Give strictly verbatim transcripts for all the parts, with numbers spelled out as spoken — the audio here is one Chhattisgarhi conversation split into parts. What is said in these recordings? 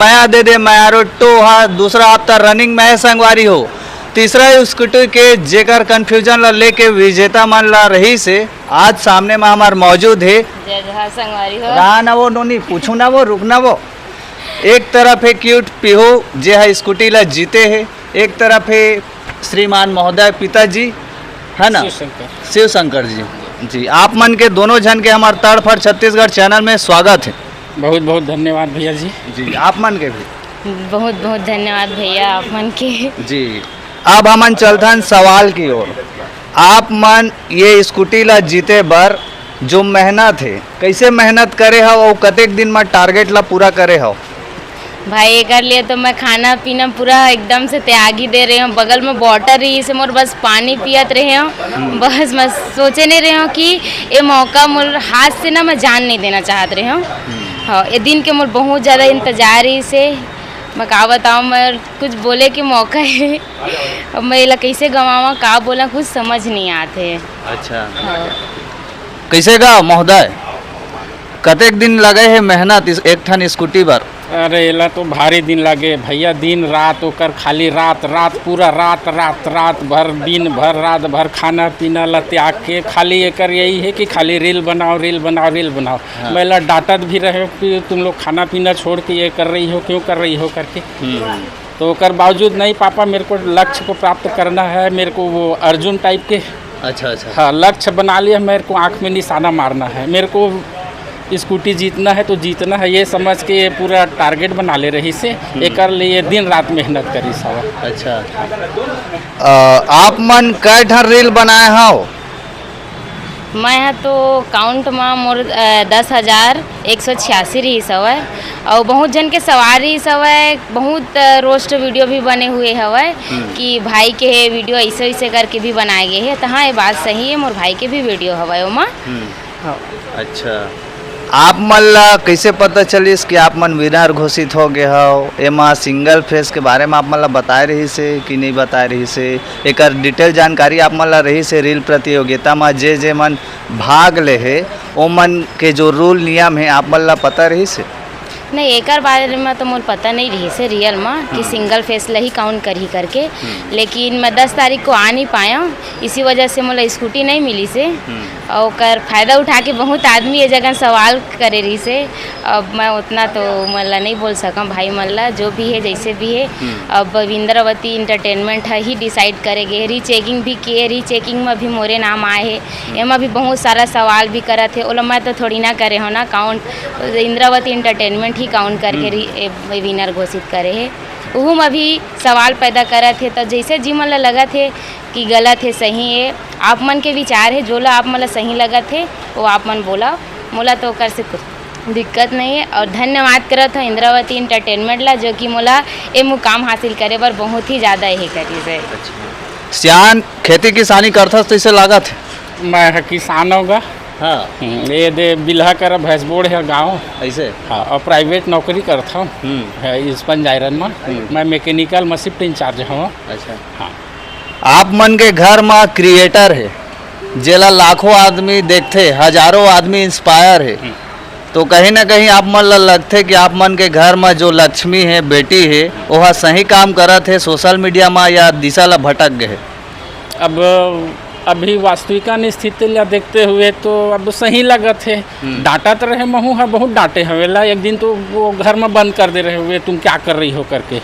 मया दे दे मयारो टो हा दूसरा हफ्ता रनिंग में है संगवारी हो। तीसरा स्कूटी के जेकर कन्फ्यूजन ला लेके विजेता मन ला रहिस हे, आज सामने में हमार मौजूद हे। जय जोहार संगवारी हो। रहा ना वो नोनी, पूछू ना वो, रुक ना वो। एक तरफ हे क्यूट पीहू, जे हा स्कूटी ला जीते हे, एक तरफ हे श्रीमान महोदय पिताजी, है ना? शिव शंकर। शिव शंकर जी। जी, आप मन के दोनों झन के हमार तड़फड़ छत्तीसगढ़ चैनल में स्वागत है। बहुत बहुत धन्यवाद भैया जी। जी, आप मन के भी। बहुत बहुत धन्यवाद भैया आप मन के। जी, अब हमन चलथन सवाल की ओर। आप मन ये स्कूटी ला जीते बर जो मेहनत है, कैसे मेहनत करे हव अउ कतेक दिन में टारगेट ला पूरा करे हव? भाई, एकर लिए तो मैं खाना पीना पूरा एकदम से त्याग ही दे रहे हूँ। बगल में बॉटल रहिस हे मोर, बस पानी पियत रहे हूँ। बस मैं सोचे नहीं रहे हूँ कि ये मौका मोर हाथ से ना मैं जान नहीं देना चाहत रहे हूँ। हाँ, ये दिन के मोर बहुत ज़्यादा इंतजार रहिस हे। मैं का बताऊँ, मैं कुछ बोले के मौका है, अब मैं एला कैसे गंवावा, का बोला, कुछ समझ नहीं आते। अच्छा। हाँ। कैसे गा महोदय, कतेक दिन लगे हे मेहनत इस एक ठन स्कूटी बर? अरे, एला तो भारी दिन लगे भैया, दिन रात ओकर खाली रात, रात, पूरा रात, रात, रात भर, दिन भर, रात भर खाना पीना ला त्याग के खाली एकर यही है कि खाली रील बनाओ, रील बनाओ, रील बनाओ। हाँ। मैं ला डांटत भी रहे कि तुम लोग खाना पीना छोड़ के ये कर रही हो, क्यों कर रही हो करके। हम्म। तो ओकर बावजूद, "नहीं पापा, मेरे को लक्ष्य को प्राप्त करना है, मेरे को वो अर्जुन टाइप के।" अच्छा, अच्छा। हाँ, लक्ष्य बना लिया, मेरे को आँख में निशाना मारना है, मेरे को स्कूटी जीतना है तो जीतना है, ये समझ के ये पूरा टारगेट बना ले रहिस हे। हम्म। एकर लिए दिन रात मेहनत करिस हवय। अच्छा। अ, आप मन कय ठन रील बनाए हव? मैं ह तो काउंट म मोर, अ, दस हजार एक सौ छियासी रहिस हवय, अउ बहुत झन के सवाल रहिस हवय, बहुत, अ, रोस्ट वीडियो भी बने हुए हवय हम्म। कि भाई के वीडियो ऐसे ऐसे करके भी बनाए गए हे। त हाँ, ये बात सही है, मोर भाई के भी वीडियो हवय ओमा। हम्म। हाँ। अच्छा, आप मन ला कैसे पता चलिस कि आप मन विनर घोषित हो गए हव? एमा सिंगल फेस के बारे में आप मन ला बताए रहिस हे कि नहीं बताए रहिस हे? एकर डिटेल जानकारी आप मन ला रहिस हे रील प्रतियोगिता म जे जे मन भाग ले हे, ओमन के जो रूल नियम हे, आप मन ला पता रहिस हे? नहीं, एकर बारे में तो मोर पता नहीं रहिस हे रियल म कि हम्म। सिंगल फेस ला ही काउंट करही करके, हम्म। लेकिन मैं दस तारीख को आ नहीं पाया, इसी वजह से मोला स्कूटी नहीं मिलिस हे। हम्म। अउ ओकर फायदा उठा के बहुत आदमी ये जगह सवाल करे रहिस हे। अब मैं उतना तो मन ला नहीं बोल सकम भाई मन ला, जो भी है, जैसे भी है। हम्म। अब इंद्रावती एंटरटेनमेंट ह ही डिसाइड करे गे, रीचेकिंग भी किए, रीचेकिंग में भी मोरे नाम आए हे। हम्म। एमा भी बहुत सारा सवाल भी करत हे, ओला मैं तो थोड़ी ना करे हो ना काउंट, इंद्रावती एंटरटेनमेंट ही काउंट करके हम्म। री-, ए, विनर घोषित करे हे। उहू में भी सवाल पैदा करत हे, तो जैसे जी मन ला लगत हे कि गलत हे, सही हे, आप मन के विचार हे, जो ला आप मन ला सही लगत हे, वो आप मन बोला, मोला तो ओकर से कुछ दिक्कत नहीं है। और धन्यवाद करत हूँ इंद्रावती एंटरटेनमेंट ला, जो कि मोला ए मुकाम हासिल करे बर बहुत ही ज़्यादा ये करिस हे। अच्छा। सियान खेती किसानी करथस तइसे लागत हे। मैं ह किसान हूँ गा। हाँ। हम्म, ये दे बिल्हा करा भैंस बोड़ है गाँव। ऐसे? हाँ, और प्राइवेट नौकरी करता हूँ। हम्म। है, स्पंज आयरन में। हम्म। मैं मैकेनिकल में शिफ्ट इंचार्ज हूँ। अच्छा। हाँ। आप मन के घर म क्रिएटर हे, जेला लाखों आदमी देखथे, हजारों आदमी इंस्पायर हे, हम्म। तो कहीं ना कहीं आप मन ला लगथे कि आप मन के घर म जो लक्ष्मी हे, बेटी हे, ओहा सही काम करत हे, सोशल मीडिया म या दिशा ला भटक गे हे? अब अभी वास्तविका स्थिति ला देखते हुए तो अब सही लगत हे। हम्म। डांटत रहे, महू ह बहुत डांटे हवे ला, एक दिन तो वो घर म बंद कर दे रहे हुए, "तुम क्या कर रही हो?" करके,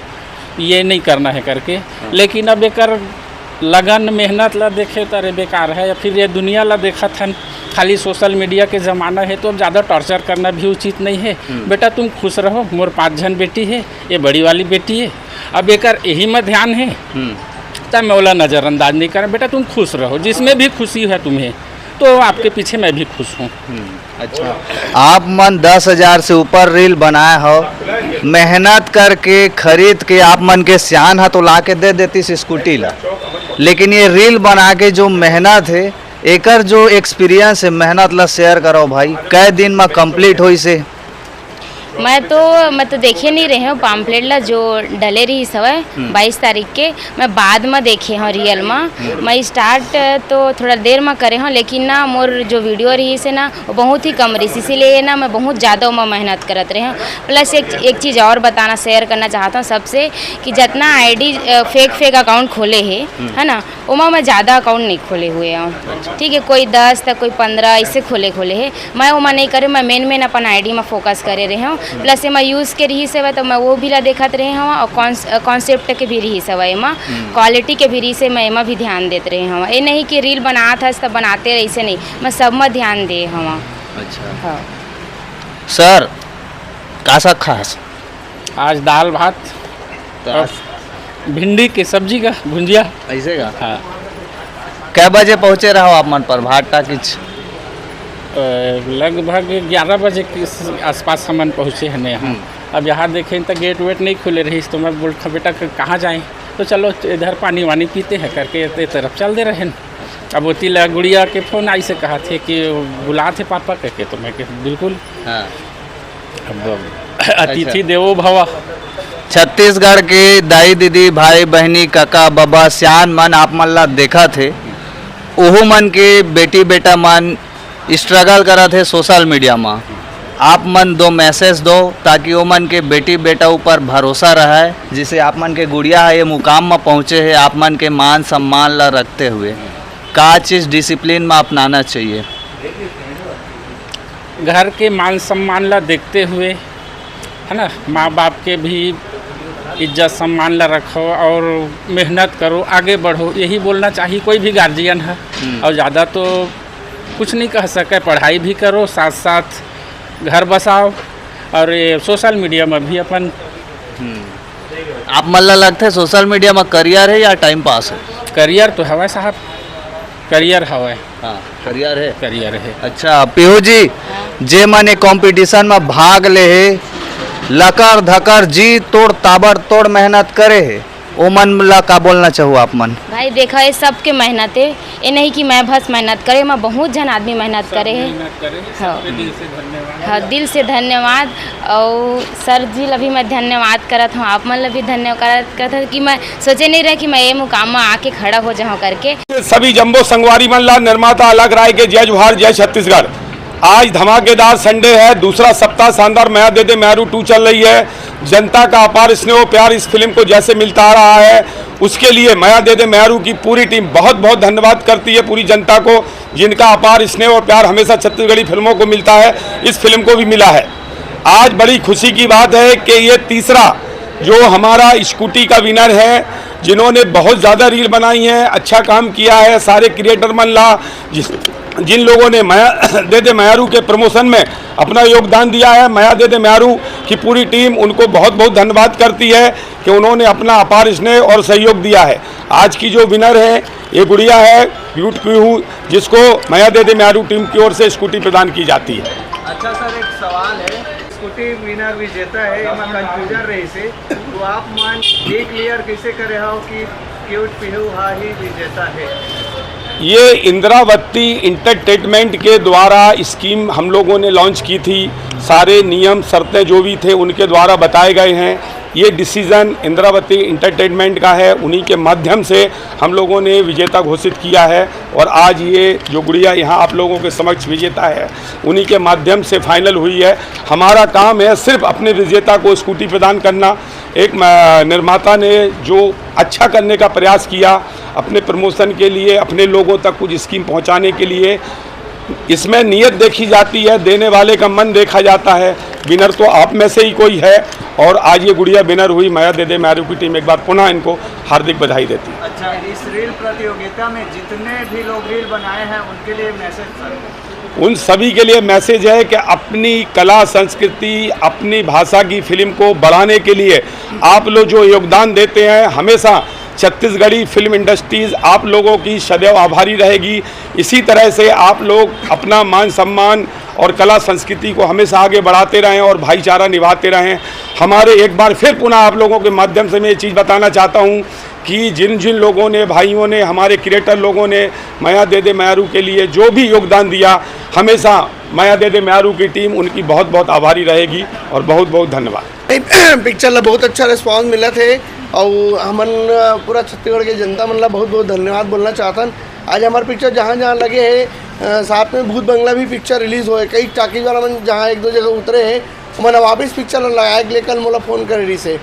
"ये नहीं करना है" करके। हाँ। लेकिन अब एकर लगन मेहनत ला देखे त अरे बेकार है, या फिर ये दुनिया ला देखत हन, खाली सोशल मीडिया के ज़माना है, तो अब ज़्यादा टॉर्चर करना भी उचित नहीं है। हम्म। बेटा तुम खुश रहो, मोर पाँच झन बेटी है, ये बड़ी वाली बेटी है, अब एकर यही में ध्यान है, हम्म। त मैं ओला नज़रअंदाज नहीं करा। बेटा तुम खुश रहो, जिसमें भी खुशी है तुम्हें, तो आपके पीछे मैं भी खुश हूँ। हम्म। अच्छा, आप मन दस हजार से ऊपर रील बनाए हो, मेहनत करके खरीद के आप मन के सियान ह तो ला के दे देतिस स्कूटी ला, लेकिन ये रील बना के जो मेहनत है, एकर जो एक्सपीरियंस है, मेहनत ला शेयर करो भाई, कै दिन में कंप्लीट होइस हे? मैं तो मैं तो देखे नहीं रहे हूँ पाम्पलेट ला, जो डले रहिस हवय बाईस तारीख के। मैं बाद में देखे हूँ रियल में। मैं स्टार्ट तो थोड़ा देर में करे हूँ, लेकिन ना मोर जो वीडियो रहिस हे ना, वो बहुत ही कम रहिस, इसीलिए ना मैं बहुत ज़्यादा ओमा मेहनत करत रहे हूँ। प्लस एक एक चीज़ और बताना, शेयर करना चाहता हूँ सबसे, कि जितना आईडी फेक फेक अकाउंट खोले हे, है ना, ओमा मैं ज़्यादा अकाउंट नहीं खोले हुए हूँ। ठीक है, कोई दस तक, कोई पंद्रह, ऐसे खोले खोले है। मैं ओमा नहीं करे, मैं मेन मेन अपन आईडी में फोकस करे रहे हूँ। प्लस एमा यूज़ के रहिस हवय, तो मैं वो भी ला देखत रहे हूँ, और कॉन्सेप्ट के भी रहिस हवय, एमा क्वालिटी के भी रहिस हे, मैं एमा भी ध्यान देत रहे हूँ। ये नहीं कि रील बनात हस त बनाते रहे, ऐसे नहीं, मैं सब में ध्यान दे हूँ। अच्छा। हाँ। सर, का साग खास? आज दाल भात तो और आज भिंडी के सब्जी का भुंजिया। ऐसे का? हाँ। कै बजे पहुँचे रहो आप मन प्रभात टाकिज? अ, लगभग ग्यारह बजे के स-, आसपास हमन पहुँचे हन यहाँ। हम्म। अब यहाँ देखें तो गेट वेट नहीं खुले रहिस, तो मैं बोल, "बेटा, क-, कहाँ जाएं?" तो चलो इधर पानी वानी पीते हैं करके ये तरफ चल दे रहे हैं। अब ओती ला गुड़िया के फोन आई से कहा थे कि बुला थे पापा करके, तो मैं कहे, "बिल्कुल।" हाँ। अब अतिथि अच्छा। देवो भव। छत्तीसगढ़ के दाई दीदी, भाई बहिनी, कका बबा, सियान मन आप मन ला देखत हे, ओहू मन के बेटी बेटा मन स्ट्रगल करत हे सोशल मीडिया म। आप मन दो मैसेज दो, ताकि ओमन के बेटी बेटा ऊपर भरोसा रहय। जिसे आप मन के गुड़िया ह ये मुकाम म पहुँचे हे, आप मन के मान सम्मान ला रखते हुए का चीज़ डिसिप्लिन म अपनाना चाहिए? घर के मान सम्मान ला देखते हुए, है ना, माँ बाप के भी इज्जत सम्मान ला रखो और मेहनत करो, आगे बढ़ो, यही बोलना चाहिए कोई भी गार्जियन है। हम्म। और ज़्यादा तो कुछ नहीं कह सके, पढ़ाई भी करो, साथ साथ घर बसाओ और ये सोशल मीडिया में भी अपन हम्म। आप मन ला लगथे सोशल मीडिया म करियर हे या टाइम पास हे? करियर तो हवय साहब, करियर हवय। हाँ, करियर हे। करियर हे। अच्छा पीहू जी, जे मन ए कॉम्पिटिशन म भाग ले हे, लकर धकर जी तोड़ ताबड़ तोड़ मेहनत करे हे, ओमन ला का बोलना चाहू आप मन? भाई देखा, ये सबके मेहनत हे, ये नहीं कि मैं बस मेहनत करे, एमा बहुत झन आदमी मेहनत करे हे। मेहनत करे, हाँ। सबके दिल से धन्यवाद। हाँ, दिल से धन्यवाद। और सर जी ला भी मैं धन्यवाद करत हूँ, आप मन ला भी धन्यवाद करत हूँ कि मैं सोचे नहीं रहे कि मैं ये मुकाम में आके खड़ा हो जाऊँ करके। सभी जम्बो संगवारी मन ला निर्माता अलख राय के जय जोहार, जय छत्तीसगढ़। आज धमाकेदार संडे है, दूसरा सप्ताह शानदार मया दे दे म्यारू टू चल रही है। जनता का अपार स्नेह और प्यार इस फिल्म को जैसे मिलता आ रहा है, उसके लिए मया दे दे म्यारू की पूरी टीम बहुत बहुत धन्यवाद करती है पूरी जनता को, जिनका अपार स्नेह और प्यार हमेशा छत्तीसगढ़ी फिल्मों को मिलता है, इस फिल्म को भी मिला है। आज बड़ी खुशी की बात है कि ये तीसरा जो हमारा स्कूटी का विनर है, जिन्होंने बहुत ज़्यादा रील बनाई है, अच्छा काम किया है, सारे क्रिएटर मन ला, जिस जिन लोगों ने मया दे दे म्यारू के प्रमोशन में अपना योगदान दिया है, मया दे दे म्यारू की पूरी टीम उनको बहुत बहुत धन्यवाद करती है कि उन्होंने अपना अपार स्नेह और सहयोग दिया है। आज की जो विनर है, ये गुड़िया है, क्यूट पीहू, जिसको मया दे दे म्यारू टीम की ओर से स्कूटी प्रदान की जाती है। अच्छा सर, एक सवाल है, स्कूटी विनर विजेता है, एमा कंफ्यूजन रहिस हे, तो आप मन ये क्लियर कैसे करे हो कि क्यूट पीहू हा ही विजेता है? ये इंद्रावती इंटरटेनमेंट के द्वारा स्कीम हम लोगों ने लॉन्च की थी। सारे नियम शर्तें जो भी थे उनके द्वारा बताए गए हैं। ये डिसीज़न इंद्रावती इंटरटेनमेंट का है, उन्हीं के माध्यम से हम लोगों ने विजेता घोषित किया है। और आज ये जो गुड़िया यहाँ आप लोगों के समक्ष विजेता है, उन्हीं के माध्यम से फाइनल हुई है। हमारा काम है सिर्फ अपने विजेता को स्कूटी प्रदान करना। एक म-, निर्माता ने जो अच्छा करने का प्रयास किया अपने प्रमोशन के लिए, अपने लोगों तक कुछ स्कीम पहुँचाने के लिए, इसमें नीयत देखी जाती है, देने वाले का मन देखा जाता है। विनर तो आप में से ही कोई है और आज ये गुड़िया विनर हुई। मया दे दे म्यारू की टीम एक बार पुनः इनको हार्दिक बधाई देती है। अच्छा, इस रील प्रतियोगिता में जितने भी लोग रील बनाए हैं उनके लिए मैसेज सर? उन सभी के लिए मैसेज है कि अपनी कला संस्कृति, अपनी भाषा की फिल्म को बढ़ाने के लिए आप लोग जो योगदान देते हैं, हमेशा छत्तीसगढ़ी फिल्म इंडस्ट्रीज आप लोगों की सदैव आभारी रहेगी। इसी तरह से आप लोग अपना मान सम्मान और कला संस्कृति को हमेशा आगे बढ़ाते रहें और भाईचारा निभाते रहें। हमारे एक बार फिर पुनः आप लोगों के माध्यम से मैं ये चीज़ बताना चाहता हूँ कि जिन जिन लोगों ने, भाइयों ने, हमारे क्रिएटर लोगों ने मया दे दे म्यारू के लिए जो भी योगदान दिया, हमेशा मया दे दे म्यारू की टीम उनकी बहुत बहुत आभारी रहेगी और बहुत बहुत धन्यवाद। पिक्चर ला बहुत अच्छा रिस्पॉन्स मिलत हे और हमन पूरा छत्तीसगढ़ के जनता मन ला बहुत बहुत धन्यवाद बोलना चाहथन। आज हमार पिक्चर जहाँ जहाँ लगे हे, अ, साथ में भूत बंगला भी पिक्चर रिलीज होए, कई टाकीज वाला मन जहाँ एक दो जगह उतरे हे, ओमन वापस पिक्चर ला लगाए के लिए कल मोला फोन करे रहिस हे।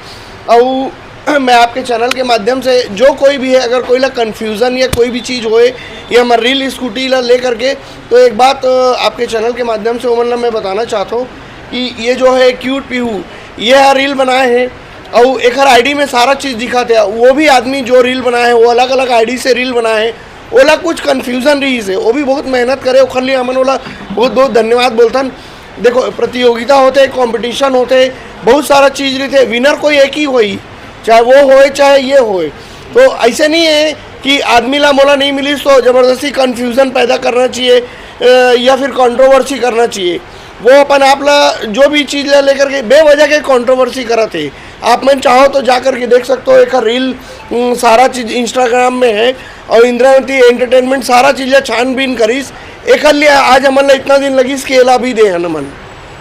और मैं आपके चैनल के माध्यम से जो कोई भी है, अगर कोई ला कन्फ्यूजन या कोई भी चीज़ होए या हमार रील स्कूटी ला लेकर के, तो एक बात, अ, आपके चैनल के माध्यम से ओमन ला मैं बताना चाहता हूँ कि ये जो है क्यूट पीहू, ये ह रील बनाए हैं और एकर आईडी में सारा चीज़ दिखाते हैं। वो भी आदमी जो रील बनाए हैं, वो अलग अलग आईडी से रील बनाए हैं। ओला कुछ कन्फ्यूजन रहिस हे, वो भी बहुत मेहनत करे, ओखर लिए हमन ओला बहुत बहुत धन्यवाद बोलथन। देखो, प्रतियोगिता होथे, कंपटीशन होथे, बहुत सारा चीज़ रहिथे, विनर कोई एक ही होई, चाहे वो होए चाहे ये होए। तो ऐसे नहीं है कि आदमी ला मोला नहीं मिलिस तो जबरदस्ती कन्फ्यूजन पैदा करना चाहिए, अ, या फिर कंट्रोवर्सी करना चाहिए। वो अपन आप ला जो भी चीज़ ला लेकर के बेवजह के कंट्रोवर्सी करत हे। आप मन चाहो तो जा करके देख सकते हो, एक रील, उम, सारा चीज़ इंस्टाग्राम में है और इंद्रावती एंटरटेनमेंट सारा चीज़ ला छानबीन करिस। एकर लिए आज हमन ला इतना दिन लगिस कि एला भी दे हन हमन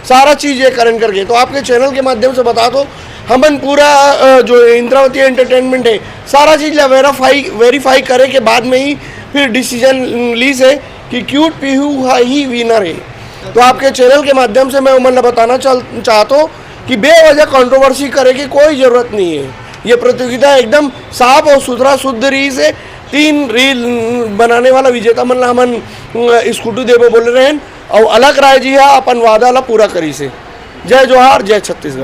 सारा चीज़ ये करन करके। तो आपके चैनल के माध्यम से बता दो, हमन पूरा, अ, जो इंद्रावती एंटरटेनमेंट है, सारा चीज़ ला वेरीफाई वेरीफाई करे के बाद में ही फिर डिसीजन लीस हे कि क्यूट पीहू हा ही विनर है। तो आपके चैनल के माध्यम से मैं ओमन ला बताना चल चाहता हूँ कि बेवजह कंट्रोवर्सी करे की कोई ज़रूरत नहीं है। ये प्रतियोगिता एकदम साफ और सुथरा शुद्ध रहिस हे। तीन रील बनाने वाला विजेता मन ला हमन, अ, स्कूटी देबो बोले रहेन और अलख राय जी हा अपन वादा ला पूरा करिस हे। जय जोहार, जय छत्तीसगढ़।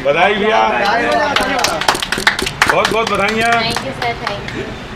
बधाई भैया, बहुत बहुत बधाइयाँ। Thank you sir, thank you.